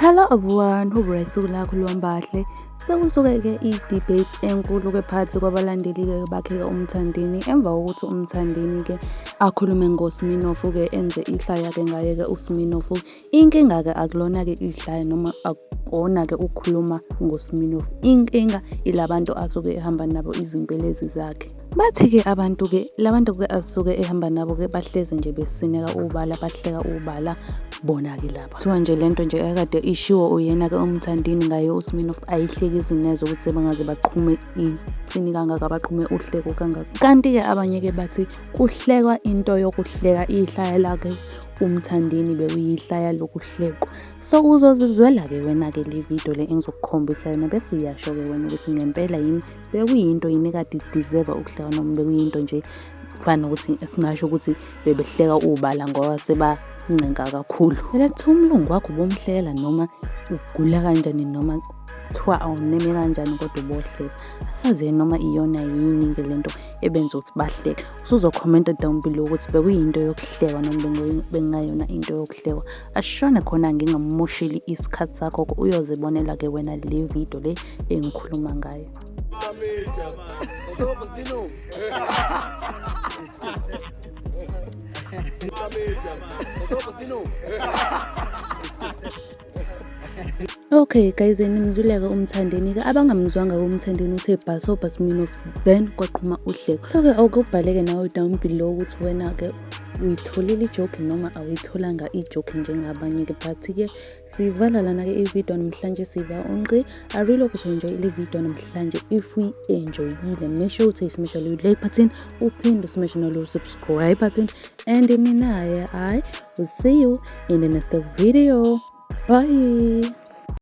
Hello everyone, hope usuku lakho luhamba kahle. Sekusuke-ke i-debate enkulu-ke phakathi kwabalandeli-ke bakhe-ke uMthandeni emva kokuthi uMthandeni-ke akhulume ngoSminofu-ke enze ihlaya-ke ngaye-ke uSminofu. Inkinga-ke akulona-ke ihlaya noma akukona-ke ukukhuluma ngoSminofu. Inkinga ilabantu asuke ehamba nabo izimpelezi zakhe. Bathi-ke abantu-ke labantu-ke asuke ehamba nabo-ke bahlezi nje besineka ubala bahleka ubala bona-ke laba. Kuthiwa nje lento nje ekade ishiwo uyena-ke uMthandeni ngaye uSminoff ayihlekisi neze ukuthi sebengaze baqhume insini kangaka baqhume uhleko kangaka. Kanti-ke abanye-ke bathi kuhlekwa into yokuhleka ihlaya lakhe uMthandeni bekuyihlaya lokuhlekwa. So uzozizwela-ke wena-ke le video le engizokukhombisa yona bese uyasho-ke wena ukuthi ngempela yini bekuyinto yini ekade i-deserve ukuhleka noma bekuyinto nje kufana nokuthi singasho ukuthi bebehleka ubala ngoba sebancenga kakhulu. Phela kuthiwa umlungu wakho ubomhlela noma ugula kanjani noma kuthiwa awuneme kanjani kodwa ubohleka. Asazi noma iyona yini-ke lento ebenza ukuthi bahleke. Usuzokhomenta down below ukuthi bekuyinto yokuhlekwa noma bekungayona into yokuhlekwa. Asishone khona ngingamumosheli isikhathi sakho uyozibonela-ke wena le video le engikhuluma ngayo. Okay guys, nimzwile-ke uMthandeni-ke abangamzwanga uMthandeni uthe bhasobha Smirnoff then kwaqhuma uhleko. So-ke awuke ubhale-ke nawe down below ukuthi wena-ke uyitholile ijoke noma awuyitholanga ijoke njengabanye-ke but-ke sivala lana-ke ividiyo namhlanje siva unqi. I really hope you enjoy le video namhlanje. If uyi-enjoyile, make sure ukuthi usmashe lo like button, uphinde usmashe nalo subscribe button, and mina-ke I will see you in the next video. Bye.